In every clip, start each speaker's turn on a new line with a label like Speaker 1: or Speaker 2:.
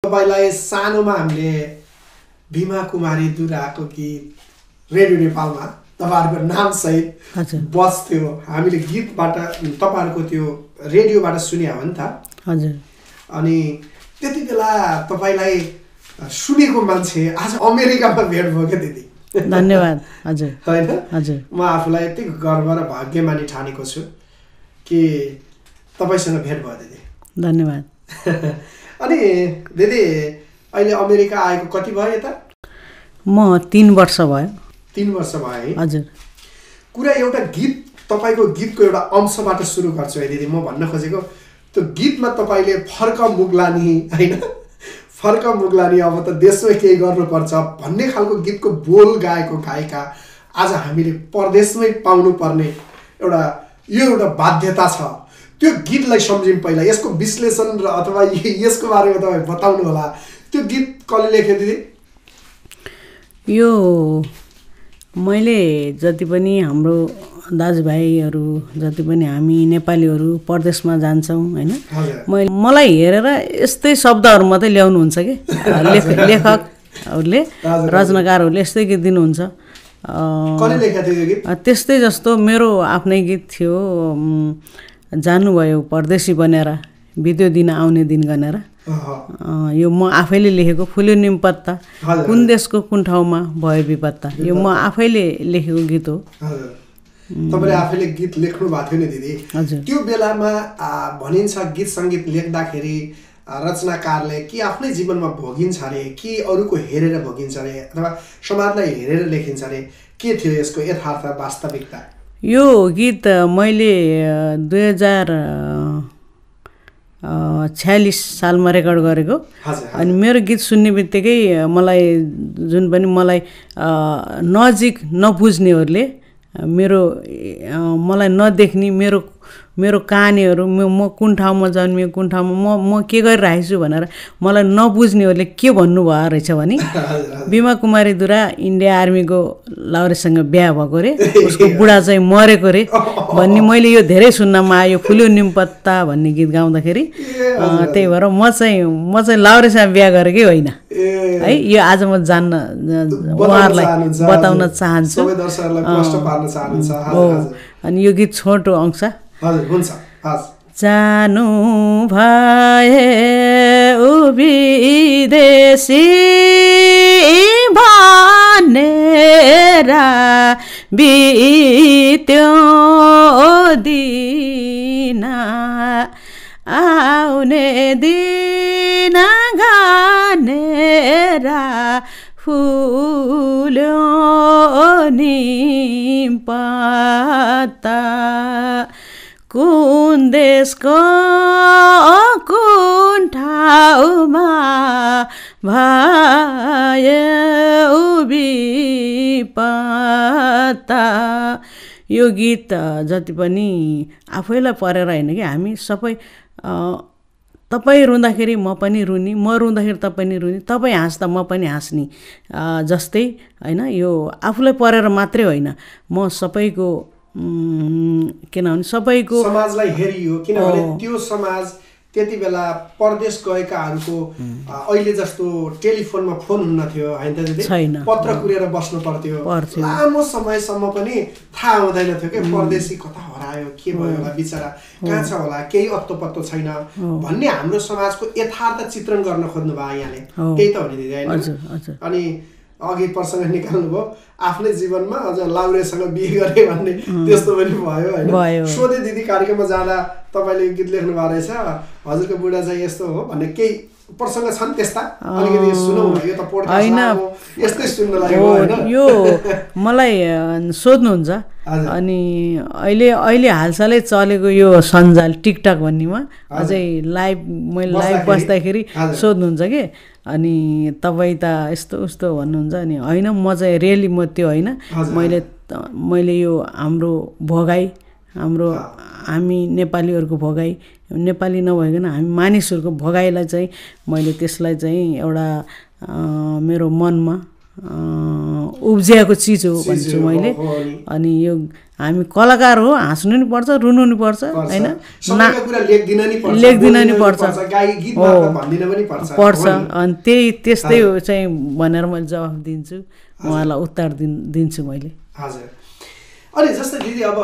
Speaker 1: तपाईलाई सानोमा हामीले भीमा कुमारी दुराको गीत रेडियो नेपालमा तपाईहरुको नाम सहित बज्थ्यो। हामीले गीतबाट तपाईहरुको त्यो रेडियोबाट सुन्या हो नि त।
Speaker 2: हजुर।
Speaker 1: अनि त्यति बेला तपाईलाई सुनेको मान्छे आज अमेरिकामा भेट भयो के दिदी।
Speaker 2: धन्यवाद। हजुर।
Speaker 1: हैन?
Speaker 2: हजुर।
Speaker 1: म आफूलाई यति गर्व र भाग्यमानी ठानेको छु कि तपाईसँग भेट भयो दिदी।
Speaker 2: धन्यवाद।
Speaker 1: अनि दिदी अहिले अमेरिका आएको कति भयो यता?
Speaker 2: म 3 वर्ष भयो।
Speaker 1: 3 वर्ष भयो है?
Speaker 2: हजुर।
Speaker 1: कुरा एउटा गीत तपाईको गीतको एउटा अंशबाट सुरु गर्छु है दिदी। म भन्न खोजेको त्यो गीतमा तपाईले फर्क मुगलानी हैन, फर्क मुगलानी अब त देशमै केही गर्नुपर्छ भन्ने खालको गीतको बोल गाएको गायिका आज हामीले परदेशमै पाउनु पर्ने एउटा यो एउटा बाध्यता छ। त्यो गीतलाई सम्झिम पहिला, यसको विश्लेषण र अथवा यसको बारेमा तपाईँ बताउनु होला। त्यो गीत कसले लेख्यो दिदी?
Speaker 2: यो मैले जति पनि हाम्रो दाजुभाइहरू जति पनि हामी नेपालीहरू परदेशमा जान्छौँ हैन, मलाई हेरेर यस्तै शब्दहरू मात्रै ल्याउनुहुन्छ कि लेखकहरूले रचनाकारहरूले यस्तै गीत दिनुहुन्छ।
Speaker 1: कसले लेखेको थियो यो गीत?
Speaker 2: त्यस्तै जस्तो मेरो आफ्नै गीत थियो, जानुभयो परदेशी बनेर बित्यो दिन आउने दिन गनेर। यो म आफैले लेखेको फुल्यो निम पत्ता कुन देशको कुन ठाउँमा भयो विपत्ता, यो म आफैले लेखेको गीत हो।
Speaker 1: तपाईले आफैले गीत लेख्नु भएको थियो नि दिदी। त्यो बेलामा भनिन्छ गीत सङ्गीत लेख्दाखेरि रचनाकारले कि आफ्नै जीवनमा भोगिन्छ अरे कि अरूको हेरेर भोगिन्छ अरे अथवा समाजलाई हेरेर लेखिन्छ अरे, के थियो यसको यथार्थ वास्तविकता?
Speaker 2: यो गीत मैले 2046 सालमा रेकर्ड गरेको। अनि मेरो गीत सुन्ने बित्तिकै मलाई जुन पनि मलाई नजिक नबुझ्नेहरूले मलाई नदेख्ने मेरो कहानीहरू म कुन ठाउँमा जन्मिएँ कुन ठाउँमा म के गरिरहेको छु भनेर मलाई नबुझ्नेहरूले के भन्नुभयो रहेछ भने भीमा कुमारी दुरा इन्डिया आर्मीको लाउरेसँग बिहा भएको रे, उसको बुढा चाहिँ मरेको रे भन्ने मैले यो धेरै सुन्नमा आयो। फुल्यो निम पत्ता भन्ने गीत गाउँदाखेरि त्यही भएर म चाहिँ लाउरेसँग बिहा गरेकै होइन है। यो आज म जान्न उहाँहरूलाई बताउन चाहन्छु। अनि यो गीत छोटो अंश। जानु भए विदेशी भनेर बित्यो दिन आउने दिन गानेर फुल्यो निम पत्ता कुन देशको कुन ठाउँमा भयो विपत्ता। यो गीत जति पनि आफैलाई परेर होइन कि हामी सबै, तपाईँ रुँदाखेरि म पनि रुने, म रुँदाखेरि तपाईँ पनि रुने, तपाईँ हाँस्दा म पनि हाँस्ने जस्तै होइन। यो आफूलाई परेर मात्रै होइन, म सबैको किनभने सबैको
Speaker 1: समाजलाई हेरियो। किनभने त्यो समाज त्यति बेला परदेश गएकाहरूको अहिले जस्तो टेलिफोनमा फोन हुन्न थियो हैन त दिदी, पत्र कुरेर बस्नु पर्थ्यो। लामो समयसम्म पनि थाहा हुँदैन थियो कि परदेशी कता हरायो, के भयो होला, बिचरा कहाँ छ होला, केही अत्तो पत्तो छैन भन्ने हाम्रो समाजको यथार्थ चित्रण गर्न खोज्नु भयो यहाँले। त्यही त हो नि दिदी हैन? अनि अघि प्रसङ्ग निकाल्नु भयो आफ्नै जीवनमा अझ लाउरेसँग बिहे गरे भन्ने त्यस्तो पनि भयो हैन? सोधे दिदी कार्यक्रममा जाँदा तपाईले गीत लेख्नु भएको रहेछ, हजुरको बुढा चाहिँ यस्तो हो भन्ने केही प्रसङ्ग छन् त्यस्ता? अलिकति सुनौ न, यो त पोडकास्ट हो, यस्तै सुन्न लागेको हैन?
Speaker 2: यो मलाई सोध्नुहुन्छ। अनि अहिले हालसालै चलेको यो सञ्जाल टिकटक भन्नेमा अझै मैले लाइभ बस्दाखेरि सोध्नुहुन्छ कि अनि तपाईँ त यस्तो उस्तो भन्नुहुन्छ। अनि होइन, म चाहिँ रियली म त्यो होइन, मैले यो हाम्रो भोगाई, हामी नेपालीहरूको भोगाई, नेपाली नभइकन हामी मानिसहरूको भोगाईलाई चाहिँ मैले त्यसलाई चाहिँ एउटा मेरो मनमा उब्जिएको चिज हो भन्छु मैले। अनि यो हामी कलाकार हो, हाँस्नु नि पर्छ, रुनु नि पर्छ होइन, लेख्दिन नि पर्छ अनि त्यस्तै चाहिँ भनेर मैले जवाफ दिन्छु, उहाँलाई उत्तर दिन्छु मैले।
Speaker 1: हजुर। अनि जस्तै दिदी अब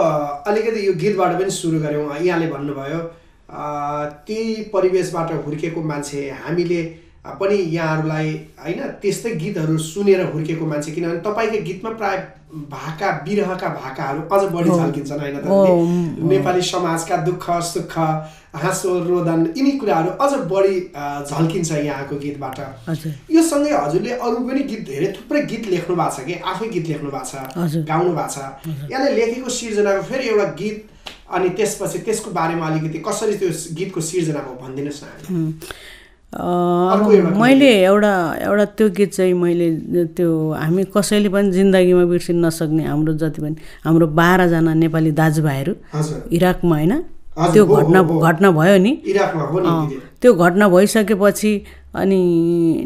Speaker 1: अलिकति यो गीतबाट पनि सुरु गऱ्यौँ। यहाँले भन्नुभयो त्यही परिवेशबाट हुर्केको मान्छे हामीले पनि यहाँहरूलाई होइन त्यस्तै गीतहरू सुनेर हुर्केको मान्छे, किनभने तपाईँको गीतमा प्राय भाका विरहका भाकाहरू अझ बढी झल्किन्छन् होइन त। नेपाली समाजका दुःख सुख हाँसो रोदन यिनी कुराहरू अझ बढी झल्किन्छ यहाँको गीतबाट। यो सँगै हजुरले अरू पनि गीत धेरै थुप्रै गीत लेख्नु भएको छ कि आफै गीत लेख्नु भएको छ, गाउनु भएको छ। यसले लेखेको सिर्जनाको फेरि एउटा गीत अनि त्यसपछि त्यसको बारेमा अलिकति कसरी त्यो गीतको सिर्जना भयो भनिदिनुहोस् न।
Speaker 2: मैले एउटा त्यो गीत चाहिँ मैले त्यो हामी कसैले पनि जिन्दगीमा बिर्सिन नसक्ने हाम्रो जति पनि हाम्रो 12 जना नेपाली दाजुभाइहरू इराकमा होइन त्यो घटना भयो नि, त्यो घटना भइसकेपछि अनि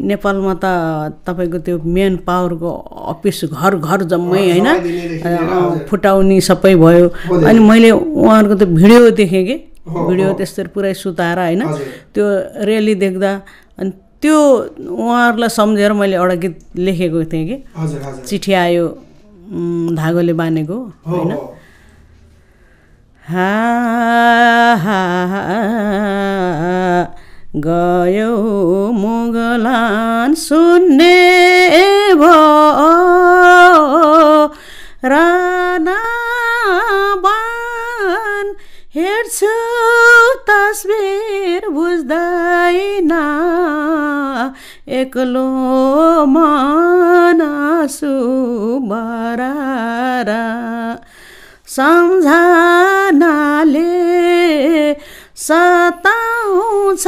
Speaker 2: नेपालमा त तपाईँको त्यो मेन पावरको अफिस घर घर जम्मै होइन फुटाउने सबै भयो। अनि मैले उहाँहरूको त्यो भिडियो देखेँ कि भिडियो त्यसरी पुरै सुताएर होइन त्यो रेली देख्दा अनि त्यो उहाँहरूलाई सम्झेर मैले एउटा गीत लेखेको थिएँ कि चिठी आयो धागोले बाँधेको होइन। गयो मुगलान सुन्ने भो राना बान हेर्छु तस्बिर बुझ्दैन एक्लो मनासु बरारा सम्झनाले सताउँछ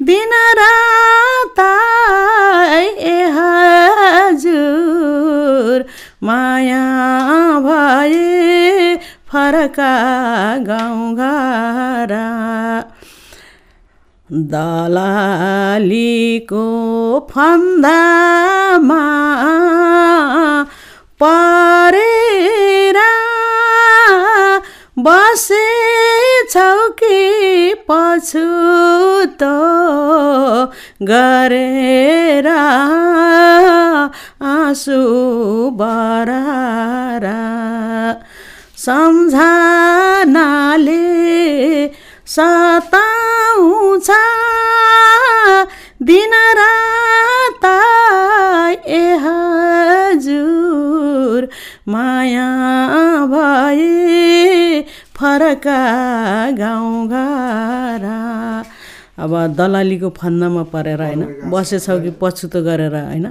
Speaker 2: दिन रात ए हजुर माया भए फरका गाउँघर दलालीको फन्दामा परेर बसेछौ कि पछुतो गरेर आँसु बरारा सम्झनाले सताउँछ दिन रात ए हजुर माया भए फरका गाउँघर। अब दलालीको फन्दामा परेर होइन बसेछौ कि पछुतो गरेर होइन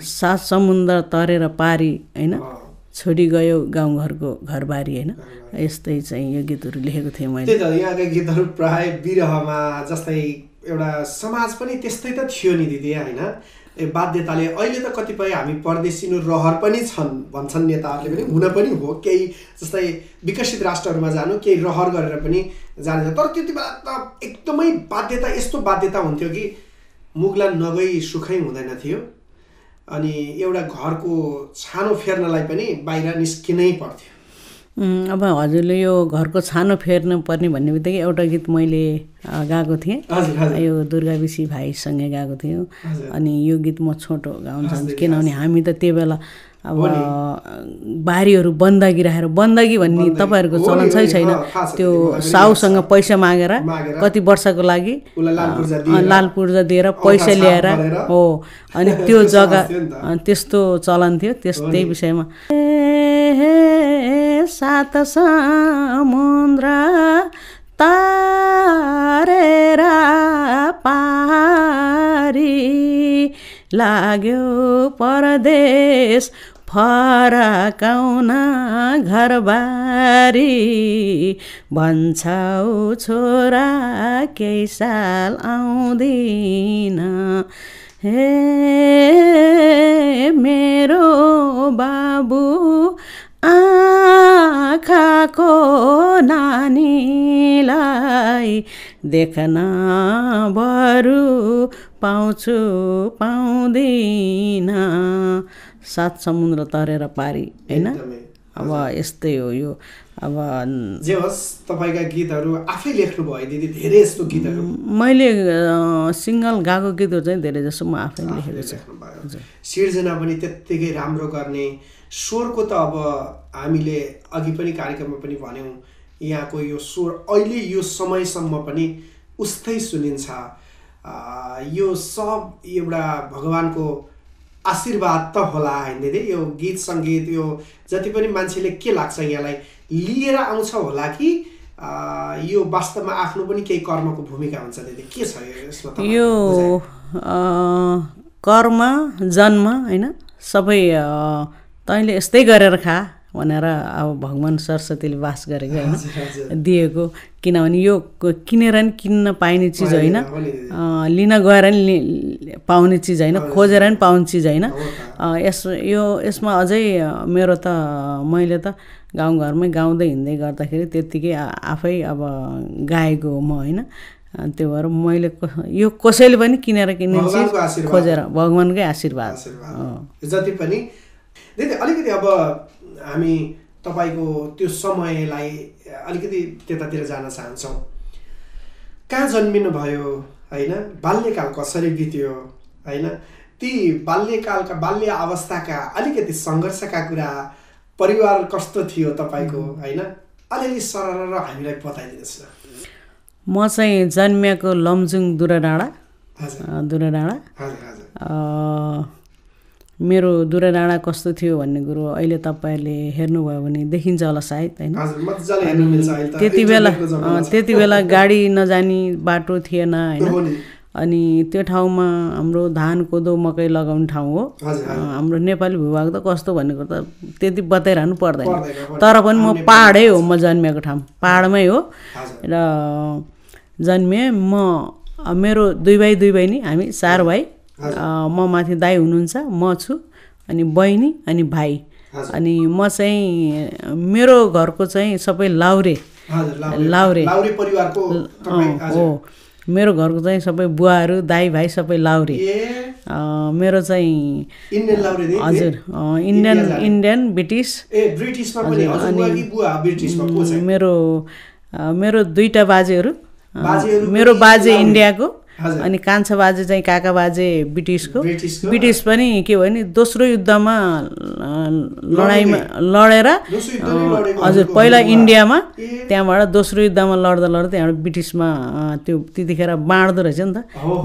Speaker 2: 7 समुद्र तरेर पारी होइन छोडी गयो गाउँघरको घरबारी होइन। यस्तै चाहिँ यो गीतहरू लेखेको थिएँ मैले।
Speaker 1: त्यही त यहाँका गीतहरू प्राय विरहमा जस्तै एउटा समाज पनि त्यस्तै त थियो नि दिदी होइन। बाध्यताले अहिले त कतिपय हामी परदेशिनु रहर पनि छन् भन्छन् नेताहरूले पनि, हुन पनि हो केही जस्तै विकसित राष्ट्रहरूमा जानु केही रहर गरेर पनि जान्छ। तर त्यति बेला त एकदमै बाध्यता यस्तो बाध्यता हुन्थ्यो कि मुगलान नगई सुखै हुँदैन थियो अनि एउटा घरको छानो फेर्नलाई पनि बाहिर निस्किनै पर्थ्यो।
Speaker 2: अब हजुरले यो घरको छानो फेर्नु पर्ने भन्ने बित्तिकै एउटा गीत मैले गाएको थिएँ, यो दुर्गा विशी भाइसँगै गाएको थियौँ। अनि यो गीत म छोटो गाउन चाहन्छु किनभने हामी त त्यो बेला अब बारीहरू बन्दगी राखेर, बन्दगी भन्ने तपाईँहरूको चलन छैन, त्यो साउसँग पैसा मागेर कति वर्षको लागि लाल पूर्जा दिएर पैसा ल्याएर हो अनि त्यो जग्गा त्यस्तो चलन थियो। त्यस्तै विषयमा 7 समुद्र तारेर पारी लाग्यो परदेश फरकाउन घरबारी भन्छौ छोरा केही साल आउँदिन हे मेरो बाबु आँखाको नानीलाई देखन बरु पाउँछु पाउँदिन सात समुद्र तरेर पारी हैन। अब यस्तै हो यो। अब
Speaker 1: जे होस् तपाईका गीतहरू आफै लेख्नु भयो दिदी, धेरै यस्तो गीतहरू
Speaker 2: मैले सिंगल गाएको गीतहरू चाहिँ धेरै जसो म आफै लेखेको छु।
Speaker 1: सिर्जना पनि त्यत्तिकै राम्रो गर्ने, स्वरको त अब हामीले अघि पनि कार्यक्रममा पनि भन्यौँ, यहाँको यो स्वर अहिले यो समयसम्म पनि उस्तै सुनिन्छ। यो सब एउटा भगवानको आशीर्वाद त होला हैन दिदी? यो गीत सङ्गीत यो जति पनि मान्छेले के लाग्छ यहाँलाई लिएर आउँछ होला कि यो वास्तवमा आफ्नो पनि केही कर्मको भूमिका हुन्छ दिदी, के छ यसमा?
Speaker 2: यो कर्म जन्म हैन, सबै तैँले यस्तै गरेर खा भनेर अब भगवान सरस्वतीले वास गरेको हैन दिएको। किनभने यो किनेर नि किन्न पाइने चिज होइन, लिन गएर नि पाउने चिज होइन, खोजेर नि पाउने चिज होइन। यसमा अझै मेरो त मैले त गाउँघरमै गाउँदै हिँड्दै गर्दाखेरि त्यत्तिकै आफै अब गाएको हो म होइन। त्यो भएर मैले यो कसैले पनि किनेर किन्ने चिज खोजेर भगवानकै आशीर्वाद
Speaker 1: जति पनि। दिदी अलिकति अब हामी तपाईको त्यो समयलाई अलिकति त्यतातिर जान चाहन्छौँ। कहाँ जन्मिनु भयो हैन, बाल्यकाल कसरी बित्यो हैन, ती बाल्यकालका बाल्य अवस्थाका अलिकति सङ्घर्षका कुरा, परिवार कस्तो थियो तपाईको हैन, अलिअलि सरर हामीलाई बताइदिनुहोस् न।
Speaker 2: म चाहिँ जन्मिएको लमजुङ दुराडाँडा। मेरो दुराडाँडा कस्तो थियो भन्ने कुरो अहिले तपाईँहरूले हेर्नुभयो भने देखिन्छ होला सायद हैन। त्यति बेला गाडी नजानी बाटो थिएन हैन। अनि त्यो ठाउँमा हाम्रो धान कोदो मकै लगाउने ठाउँ हो। हाम्रो नेपाली भूभाग त कस्तो भन्ने कुरो त त्यति बताइरहनु पर्दैन, तर पनि म पहाडै हो, म जन्मेको ठाउँ पहाडमै हो र जन्मेँ म। मेरो 2 भाइ 2 बहिनी, हामी 4 भाइ। म माथि दाइ हुनुहुन्छ, म छु, अनि बहिनी अनि भाइ। अनि म चाहिँ मेरो घरको चाहिँ सबै लाउरे
Speaker 1: परिवारको
Speaker 2: हो। मेरो घरको चाहिँ सबै बुवाहरू दाइ भाइ सबै लाउरे। मेरो चाहिँ
Speaker 1: इन्डियन लाउरे नि?
Speaker 2: हजुर, इन्डियन ब्रिटिस।
Speaker 1: ब्रिटिसमा पनि हजुर कि बुवा ब्रिटिसमा को छ?
Speaker 2: मेरो 2टा बाजेहरू। मेरो बाजे इन्डियाको अनि कान्छा बाजे चाहिँ काका बाजे ब्रिटिसको। ब्रिटिस पनि के भयो भने दोस्रो युद्धमा लडाइँमा लडेर हजुर पहिला इन्डियामा, त्यहाँबाट दोस्रो युद्धमा लड्दा त्यहाँबाट ब्रिटिसमा त्यो त्यतिखेर बाँड्दो रहेछ नि त,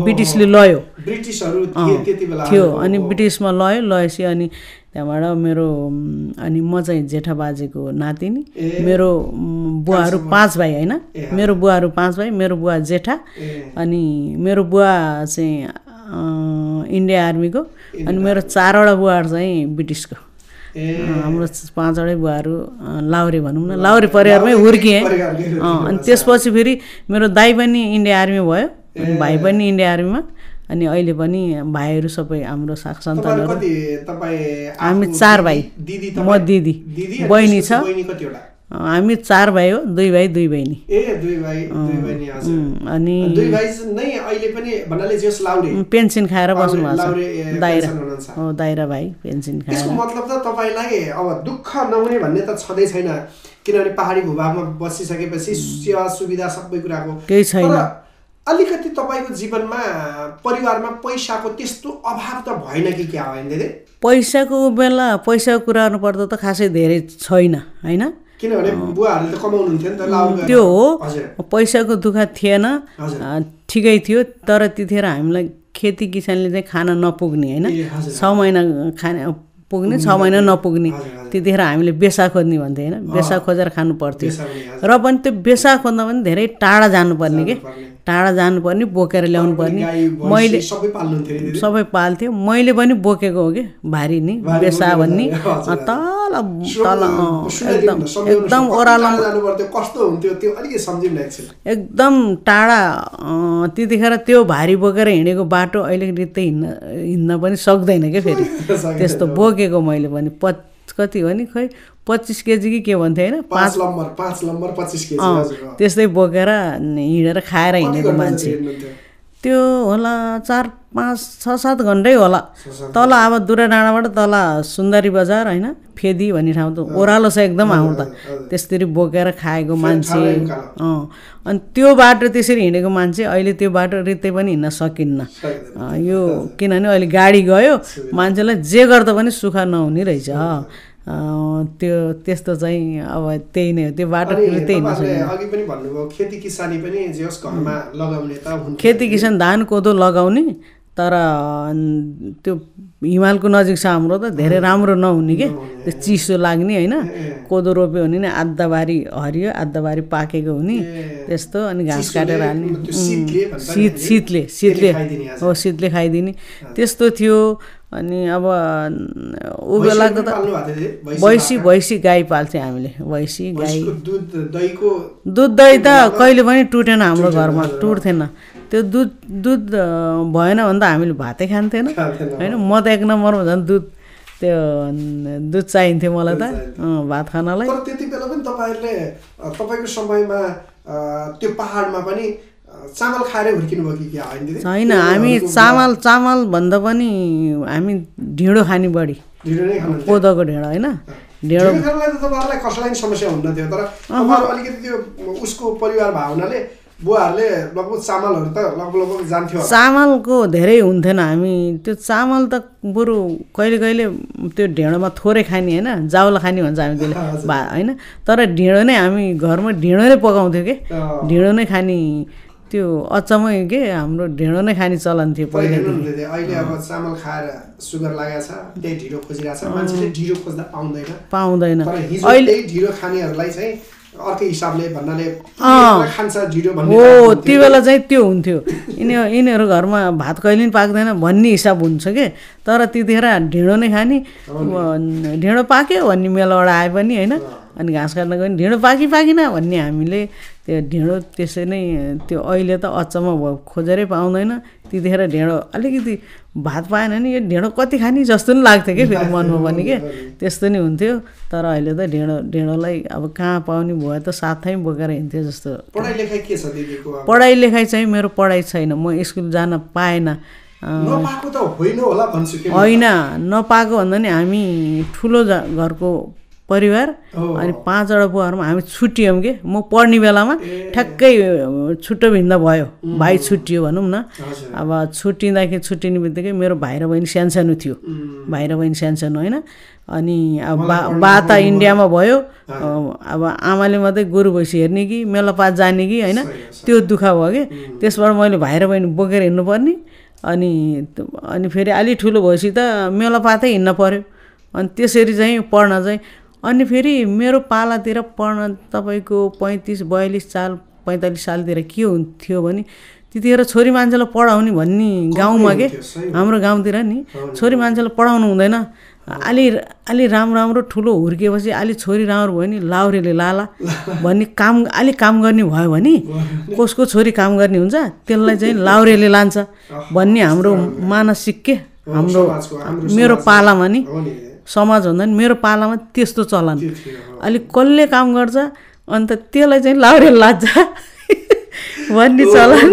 Speaker 2: ब्रिटिसले लयो,
Speaker 1: ब्रिटिसहरू
Speaker 2: थियो। अनि ब्रिटिसमा लएपछि अनि त्यहाँबाट मेरो अनि म चाहिँ जेठा बाजेको नातिनी। मेरो बुवाहरू 5 भाइ होइन, मेरो बुवाहरू 5 भाइ, मेरो बुवा जेठा, अनि मेरो बुवा चाहिँ इन्डिया आर्मीको, अनि मेरो 4वटा बुवाहरू चाहिँ ब्रिटिसको। हाम्रो 5वटै बुवाहरू लाउरे भनौँ न, लाउरे परिवारमै हुर्किएँ। अनि त्यसपछि फेरि मेरो दाइ पनि इन्डिया आर्मी भयो, अनि भाइ पनि इन्डिया आर्मीमा, अनि अहिले पनि भाइहरू सबै हाम्रो साख सन्तानहरू। हामी 4 भाइ, म दिदी, बहिनी छ। हामी 4 भाइ हो, 2 भाइ 2 बहिनी।
Speaker 1: अनि 2 भाइ नै अहिले पनि भन्नाले जस लाउरे
Speaker 2: पेन्सन खाएर बस्नु भएको छ। दाइरा हो, दाइरा भाइ पेन्सन खाएर।
Speaker 1: यसको मतलब त तपाईलाई अब दुःख नहुने भन्ने त छँदै छैन, किनभने पहाडी भूभागमा बसिसकेपछि सेवा सुविधा सबै कुराको
Speaker 2: केही छैन।
Speaker 1: अलिकति तपाईको जीवनमा परिवारमा पैसाको त्यस्तो अभाव त भएन कि क्या हो दिदी?
Speaker 2: पैसाको बेला पैसाको कुरा गर्नु पर्दा त खासै धेरै छैन हैन,
Speaker 1: किनभने बुवाहरूले त कमाउनुहुन्थ्यो नि त लाउरे।
Speaker 2: त्यो हो, पैसाको दुःख थिएन, ठिकै थियो। तर त्यतिखेर हामीलाई खेती किसानले चाहिँ खाना नपुग्ने हैन, 6 महिना खाना पुग्ने, 6 महिना नपुग्ने। त्यतिखेर हामीले बेसा खोज्ने भन्थ्यो हैन, बेसा खोजेर खानु पर्थ्यो। र पनि त्यो बेसा खोज्न पनि धेरै टाढा जानुपर्ने के, टाढा जानुपर्ने, बोकेर ल्याउनु पर्ने। मैले सबै पाल्थ्यो, मैले पनि बोकेको हो कि भारी नि बेसा भन्ने। तल एकदम ओह्रालो एकदम टाढा। त्यतिखेर त्यो भारी बोकेर हिँडेको बाटो अहिले रित्तै हिँड्न पनि सक्दैन क्या फेरि, त्यस्तो बोकेको मैले पनि। कति हो नि खै 25 केजी कि के भन्थे हैन
Speaker 1: 5 लम्बर 25 केजी हजुर
Speaker 2: त्यस्तै बोकेर हिँडेर खाएर हिँडेको मान्छे त्यो होला 4 5 6 7 घण्टै होला तल अब दुरा डाँडाबाट तल सुन्दरी बजार हैन फेदी भन्ने ठाउँ त ओह्रालो छ एकदम हाम्रो त त्यसरी बोकेर खाएको मान्छे अनि त्यो बाटो त्यसरी हिँडेको मान्छे अहिले त्यो बाटो रित्तै पनि हिँड्न सकिन्न यो किनभने अहिले गाडी गयो मान्छेलाई जे गर्दा पनि सुख नहुने रहेछ त्यो त्यस्तो चाहिँ अब त्यही नै हो त्यो बाटो रित्तै हिँड्न सकिन्न
Speaker 1: अघि पनि भन्नुभयो खेती किसानी पनि जे होस् घरमा लगाउने त हुन्छ
Speaker 2: खेती किसान धान कोदो लगाउने तर त्यो हिमालको नजिक छ हाम्रो त धेरै राम्रो नहुने के त्यो चिसो लाग्ने हैन कोदो रोप्यो भने नि आधाबारी हरियो आधाबारी पाकेको हुने त्यस्तो अनि घाँस काटेर हाल्ने शीतले खाइदिने त्यस्तो थियो अनि अब ऊ बेलाको त भैँसी गाई पाल्थ्यौँ हामीले भैँसी गाई दुध दही त कहिले पनि टुटेन हाम्रो घरमा टुट्थेन त्यो दुध भएन भने त हामीले भातै खान्थेन हैन म त एक नम्बरमा झन् दुध चाहिन्थ्यो मलाई त भात खानलाई
Speaker 1: तर त्यति बेला पनि तपाईको समयमा त्यो पहाडमा पनि चामल खाएर हुर्किनु भयो कि हैन दिदी
Speaker 2: हैन हामी चामल भन्दा पनि हामी ढिँडो खानी बढी
Speaker 1: ढिँडो नै खानु
Speaker 2: कोदोको ढिँडो हैन
Speaker 1: ढिँडो खानलाई त तपाईहरुलाई कसैलाई पनि समस्या हुन्न थियो तर तपाईहरु अलिकति त्यो उसको परिवार भावनाले बुवाहरुले लगभग चामलहरु त लगभग जान्थ्यो
Speaker 2: चामलको धेरै हुन्थेन हामी त्यो चामल त बरु कहिले त्यो ढिँडोमा थोरै खानी हैन जाउला खानी भन्छ हामी त्यसले हैन तर ढिँडो नै हामी घरमा ढिँडो नै पकाउँथ्यो के ढिँडो नै खानी त्यो अचम्मै के हाम्रो ढिँडो नै खानी चलन थियो
Speaker 1: पहिले अहिले अब चामल खाएर सुगर लागेको छ त्यही ढिँडो खोजिरहेछ मान्छेले ढिँडो खोज्दा
Speaker 2: पाउँदैन
Speaker 1: अहिले ढिँडो खानेहरुलाई चाहिँ अर्कै हिसाबले भन्नाले खान्छ ढिँडो भन्ने
Speaker 2: हो त्यो बेला चाहिँ त्यो हुन्थ्यो यिनीहरू घरमा भात कहिले पनि पाक्दैन भन्ने हिसाब हुन्छ के तर त्यतिखेर ढिँडो नै खानी ढिँडो पाक्यो भन्ने मेलाबाट आए पनि हैन अनि घाँस काट्न गयो भने ढिँडो पाकिन भन्ने हामीले त्यो ढिँडो त्यसै नै त्यो अहिले त अचम्म भयो खोजेरै पाउँदैन त्यतिखेर ढिँडो अलिकति भात पाएन नि यो ढिँडो कति खानी जस्तो नि लाग्थ्यो कि फेरि मनमा पनि के त्यस्तो नि हुन्थ्यो तर अहिले त ढिँडोलाई अब कहाँ पाउने भयो त साथै बोकेर हिँड्थ्यो जस्तो
Speaker 1: पढाइ लेखाइ के छ दिदीको
Speaker 2: पढाइ लेखाइ चाहिँ मेरो पढाइ छैन म स्कुल जान पाएन
Speaker 1: नपाएको त होइन होला भन्छु के
Speaker 2: हैन नपाएको भन्दा नि हामी ठुलो घरको परिवार अनि 5 वटा बुवाहरुमा हामी छुट्टियौं के म पढ्ने बेलामा ठ्याक्कै छुट्टो भिन्दा भयो भाइ छुट्टियो भनौं न अब छुट्टिने बित्तिकै मेरो भाइ र बहिनी सानो थियो भाइ र बहिनी सानो हैन अनि अब बा त इन्डियामा भयो अब आमाले मात्रै गोरु भैँसी हेर्ने कि मेलापात जाने कि हैन त्यो दुःख भयो के त्यसबाट मैले भाइ र बहिनी बोकेर हिँड्नु पर्ने अनि फेरि अलि ठुलो भएपछि त मेलापातै हिँड्न पर्यो अनि त्यसरी चाहिँ पढ्न चाहिँ अनि फेरि मेरो पालातिर पढ्न तपाईको 45 सालतिर के हुन्थ्यो भने त्यतिखेर छोरी मान्छेलाई पढाउने भन्ने गाउँमा के हाम्रो गाउँतिर नि छोरी मान्छेलाई पढाउनु हुँदैन अलि राम्रो ठुलो हुर्केपछि अलि छोरी राम्रो भयो नि लाउरेले लाला भन्ने अलि काम गर्ने भयो भने कसको छोरी काम गर्ने हुन्छ त्यसलाई चाहिँ लाउरेले लान्छ भन्ने हाम्रो मानसिक के हाम्रो मेरो पालामा नि समाज भन्दा नि मेरो पालामा त्यस्तो चलन अलि कसले काम गर्छ अन्त त्यसलाई चाहिँ लाउरे लान्छ भन्ने चलन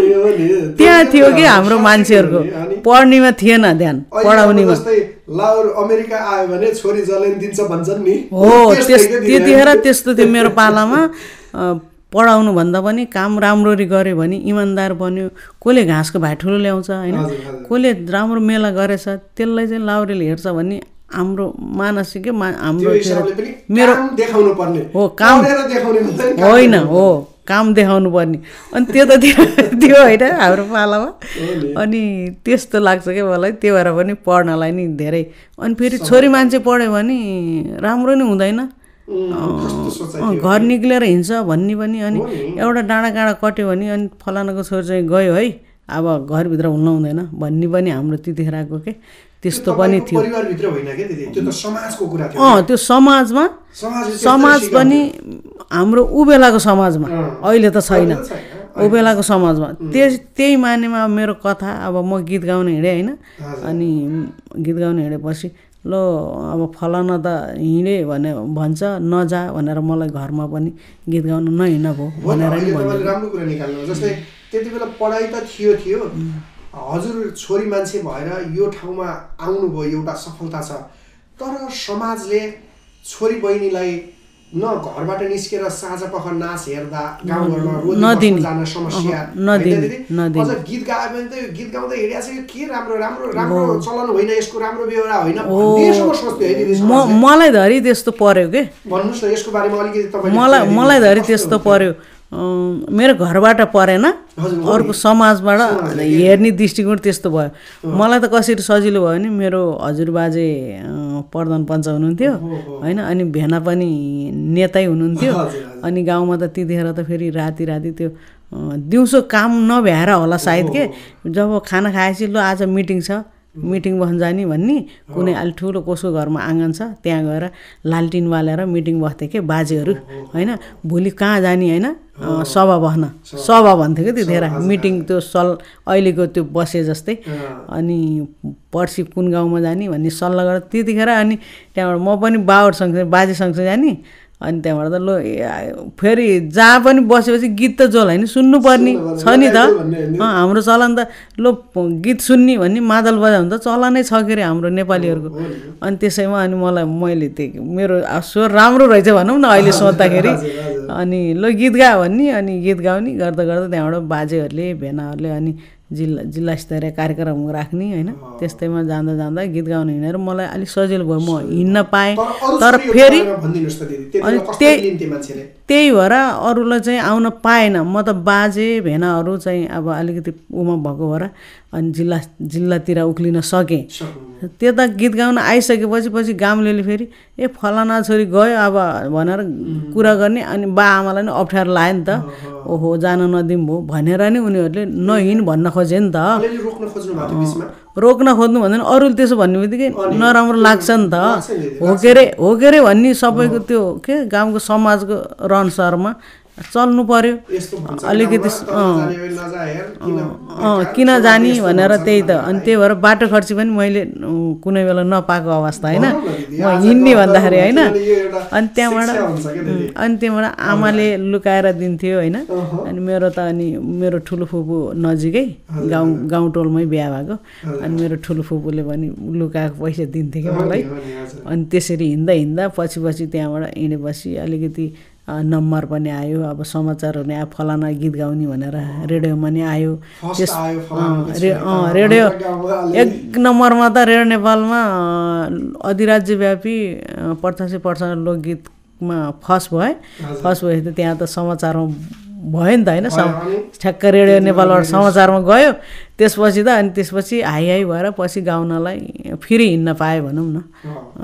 Speaker 2: त्यहाँ थियो कि हाम्रो मान्छेहरुको पढ्नेमा थिएन ध्यान पढाउनेमा
Speaker 1: लाउर अमेरिका आयो भने छोरी जलेन दिन्छ भन्छन् नि
Speaker 2: हो त्यतिखेर त्यस्तो थियो मेरो पालामा पढाउनु भन्दा पनि काम राम्ररी गर्यो भने इमानदार बन्यो कसले घाँसको भाइ ठुलो ल्याउँछ हैन कसले राम्रो मेला गरेछ त्यसलाई चाहिँ लाउरेले हेर्छ भन्ने हाम्रो मानसिक हाम्रो
Speaker 1: मेरो देखाउनु पर्ने
Speaker 2: हो काम होइन हो काम देखाउनु पर्ने अनि त्यो त त्यो होइन हाम्रो पालामा अनि त्यस्तो लाग्छ क्या मलाई त्यो भएर पनि पढ्नलाई नि धेरै अनि फेरि छोरी मान्छे पढ्यो भने राम्रो नै हुँदैन घर निक्लेर हिँड्छ भन्ने पनि अनि एउटा डाँडा कट्यो भने अनि फलानाको छोरी चाहिँ गयो है अब घरभित्र हुन हुँदैन भन्ने पनि हाम्रो त्यतिखेरको के त्यस्तो पनि थियो
Speaker 1: परिवारभित्र होइन के दिदी त्यो त समाजको कुरा थियो
Speaker 2: त्यो समाजमा समाज पनि हाम्रो उ बेलाको समाजमा अहिले त छैन उ बेलाको समाजमा त्यही मानेमा मेरो कथा अब म गीत गाउन हिँडे हैन अनि गीत गाउन हिँडेपछि ल अब फलाना त हिँडे भने भन्छ नजा भनेर मलाई घरमा पनि गीत गाउन नहिँड भयो भनेर नि
Speaker 1: भन्नु। राम्रो कुरा निकाल्नु। जस्तै त्यति बेला पढाइ त थियो हजुर छोरी मान्छे भएर यो ठाउँमा आउनुभयो, एउटा सफलता छ, तर समाजले छोरी बहिनीलाई न घरबाट निस्केर साँझ पख नाच हेर्दा गाउँघरमा रोदी जान समस्या, अझ गीत गायो भने त यो गीत गाउँदै हिँडिया छ, यो के राम्रो राम्रो राम्रो चलन होइन, यसको राम्रो व्यवहार होइन भन्नेसम्म सोच्थ्यो है दिदी।
Speaker 2: मलाई धरि त्यस्तो पर्यो के,
Speaker 1: भन्नुहोस् न यसको बारेमा अलिकति तपाईँ।
Speaker 2: मलाई धरि त्यस्तो पर्यो, मेरो घरबाट परेन, अर्को समाजबाट हेर्ने दृष्टिकोण त्यस्तो भयो। मलाई त कसरी सजिलो भयो भने मेरो हजुरबाजे प्रधान पञ्च हुनुहुन्थ्यो होइन, अनि भेना पनि नेतै हुनुहुन्थ्यो, अनि गाउँमा त त्यतिखेर त फेरि राति त्यो दिउँसो काम नभ्याएर होला सायद के, जब खाना खाएपछि ल आज मिटिङ छ, मिटिङ बस्न जाने भन्ने, कुनै अलि ठुलो कसको घरमा आँगन छ त्यहाँ गएर लालटिन बालेर मिटिङ बस्थ्यो के बाजेहरू होइन, भोलि कहाँ जाने होइन, सभा बस्न, सभा भन्थ्यो क्या त्यतिखेर, मिटिङ त्यो अहिलेको त्यो बसे जस्तै, अनि पर्सि कुन गाउँमा जाने भन्ने सल्लाह गरेर त्यतिखेर, अनि त्यहाँबाट म पनि बाबुहरूसँग बाजेसँग जाने, अनि त्यहाँबाट त ल फेरि जहाँ पनि बसेपछि गीत त जोल होइन सुन्नुपर्ने छ नि त, हाम्रो चलन त ल गीत सुन्ने भन्ने मादल बजाउनु त चलनै छ के अरे हाम्रो नेपालीहरूको। अनि त्यसैमा अनि मैले त्यो मेरो स्वर राम्रो रहेछ भनौँ न अहिले सोद्धाखेरि, अनि ल गीत गा भन्ने, अनि गीत गाउने गर्दा त्यहाँबाट बाजेहरूले भेनाहरूले अनि जिल्ला स्तरीय कार्यक्रम राख्ने होइन, त्यस्तैमा जाँदा गीत गाउन हिँडेर मलाई अलिक सजिलो भयो, म हिँड्न पाएँ। तर फेरि अनि त्यही भएर अरूलाई चाहिँ आउन पाएन, म त बाजे भेनाहरू चाहिँ अब अलिकति उमा भएको भएर अनि जिल्लातिर उक्लिन सकेँ। त्यता गीत गाउन आइसकेपछि पछि गाउँले फेरि ए फलाना छोरी गयो अब भनेर कुरा गर्ने, अनि बा आमालाई नि अप्ठ्यारो लाग्यो नि त, ओहो जान नदिउँ भयो भनेर नि उनीहरूले नहिँड भन्न खोजे नि त, रोक्न खोज्नु भन्दैन, अरूले त्यसो भन्ने बित्तिकै नराम्रो लाग्छ नि त, हो के अरे भन्ने सबैको त्यो के गाउँको समाजको रहनसहरमा चल्नु पर्यो अलिकति, किन जाने भनेर त्यही त। अनि त्यही भएर बाटो खर्ची पनि मैले कुनै बेला नपाएको अवस्था होइन, म हिँड्ने भन्दाखेरि होइन, अनि त्यहाँबाट आमाले लुकाएर दिन्थ्यो होइन, अनि मेरो ठुलो फुपू नजिकै गाउँ टोलमै बिहा भएको, अनि मेरो ठुलो फुपूले पनि लुकाएको पैसा दिन्थ्यो क्या मलाई, अनि त्यसरी हिँड्दा पछि त्यहाँबाट हिँडेपछि अलिकति नम्बर पनि आयो, अब समाचारहरू आयो फलाना गीत गाउने भनेर रेडियोमा नि आयो, रेडियो एक नम्बरमा त रेडियो नेपालमा अधिराज्यव्यापी 85% लोकगीतमा फर्स्ट भएपछि त त्यहाँ त समाचारमा भयो नि त होइन, ठ्याक्क रेडियो नेपालबाट समाचारमा गयो, त्यसपछि हाई भएर पछि गाउनलाई फेरि हिँड्न पाएँ भनौँ न,